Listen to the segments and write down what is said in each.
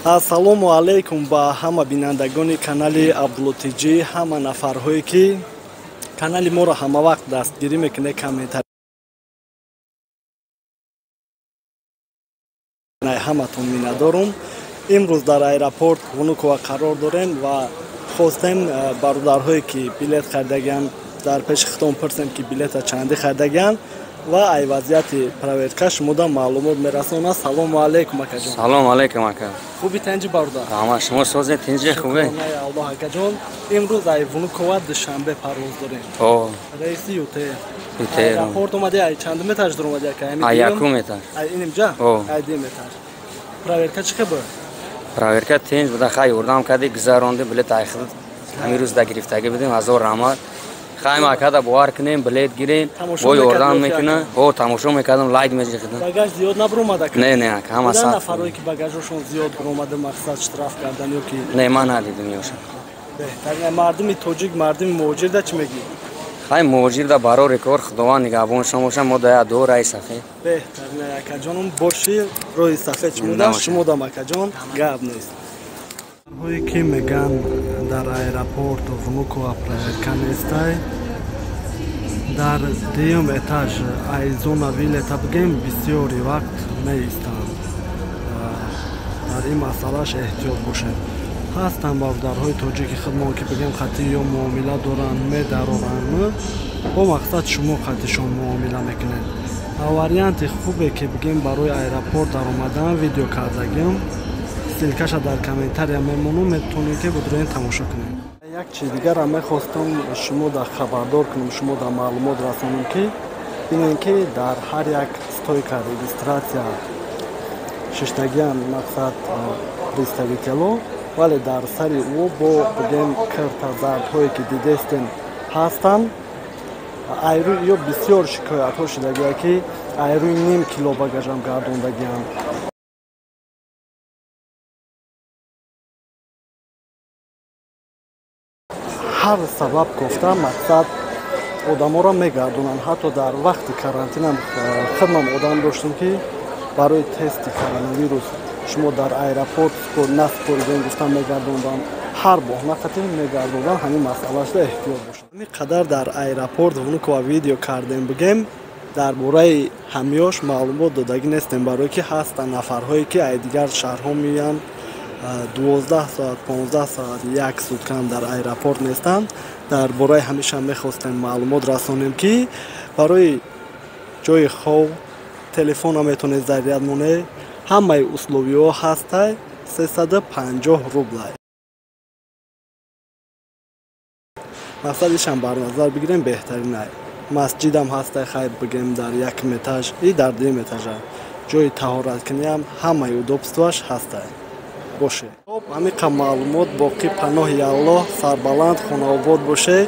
Ассалому алайкум ба ҳама бинандагони канали Абдулло ТЖ, ҳама нафарҳое ки канали моро ҳама вақт дастгирӣ мекунед, комментарий ҳаматон миннатдорум. Имрӯз дар аэропорт Внуково қарор дорем ва хостем бародарҳое ки билет харидагианд дар пеши худтон пурсем ки билета чандӣ харидагианд ва ай вазъияти проверка шумода маълумот мерасонад. Салому алайкум, акаҷон. Салому алайкум, ака. Хуби, тинҷи, бародар? Ама шумо созед, тинҷи, хубе? Аллоҳ, акаҷон. Имрӯз ай Внуково Душанбе парвоз дорем. О. Рейси ЮТР. ЮТР. Аэропорт омади, ай чандум этаж дар омади, ака? Ай якум этаж. Ай инимҷа? Ай дуюм этаж. Проверка чӣ хел буд? Проверка тинҷ буда, хай ёрдам карди, гузаронди, билет ай худ ҳамин рӯз да гирифтагӣ будем, ҳазор раҳмат. Хайм акада бовар кунем, билет гирем, бо ёрдам мекуна. О, тамошо мекардам, лайк меҷихидам. Багаж зиёд набуромада? Не, не, ака, ҳама сад. Нафарое ки багажошон зиёд буромада, мақсад штраф кардан ё ки? Не, ман надидим ёша. Беҳтарин. Мардуми тоҷик, мардуми муҳоҷирда чӣ мегӯӣ? Хай, муҳоҷирда барори кор, Худованд нигаҳбоншон боша, мо дая ду раи сафед. Беҳтарин, акаҷонум, боши, роҳи сафед шумода, шумодам, акаҷон, гап нест. Ҳое ки меган дар аэропорт Внуково проверка нестай, дар дуюм этаж ай зона вылета бигем, бисёри вақт меистанд. Дар ин масъалаш эҳтиёт бошед. Ҳастанд бародарҳои тоҷики худмон ки бигем хати ё муомила доранд, медароранд, бо мақсад шумо қатишон муомила мекунед. Варианти хубе ки бигем барои аэропорт даромадан видео кардагим, ссылка ша дар комментария мемонум, метавонед ки будроен тамошо кунед. Як чиз дигарам мехостам шумо дар хабардор кунам, шумо дар маълумот расонам, ки бинем ки дар ҳар як стойка регистрация шиштагиан, мақсад представитело, вале дар сари ӯ бо бигем кирта зардҳое ки дидестем ҳастанд. Айрӯи ё бисёр шикоятҳо шудагия ки айрӯи ним кило багажам гардондагианд. Ҳар сабаб гуфта, мақсад одаморо мегардонанд. Ҳатто дар вақти карантинам худмам одам доштем ки барои тести коронавирус шумо дар аэропорт насупоридем гуфта мегардонданд, ҳар боҳна қатӣ мегардонанд. Ҳамин масъалашда эҳтиёт бошад. Ҳамин қадар дар аэропорт Внуково видео кардем, бигем дар бораи ҳамёш маълумот додагӣ нестем, барое ки ҳастанд нафарҳое ки ай дигар шаҳрҳо меянд, 12 соат, 15 соат, як суткаам дар аэропорт нестанд. Дар бораи ҳамеша мехостем маълумот расонем, ки барои ҷои хов, телефона метавонед заряд монед, ҳамаи условия ҳо ҳастай, 350 рублай. Мақсадишам бар назар бигирем, беҳтаринай. Масҷидам ҳастай, хай бигем дар якм этаж и дар дуюм этажа ҷои таҳораткуниам ҳамаи удобство аш ҳастай. Боше, хоб, ҳамиқа маълумот. Боқӣ паноҳи Аллоҳ, сарбаланд, хонаобод боше.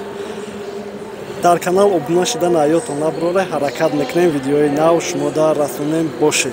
Дар канал обуна шидан аётон набурора. Ҳаракат мекунем, видеои нав шумода расонем. Боше.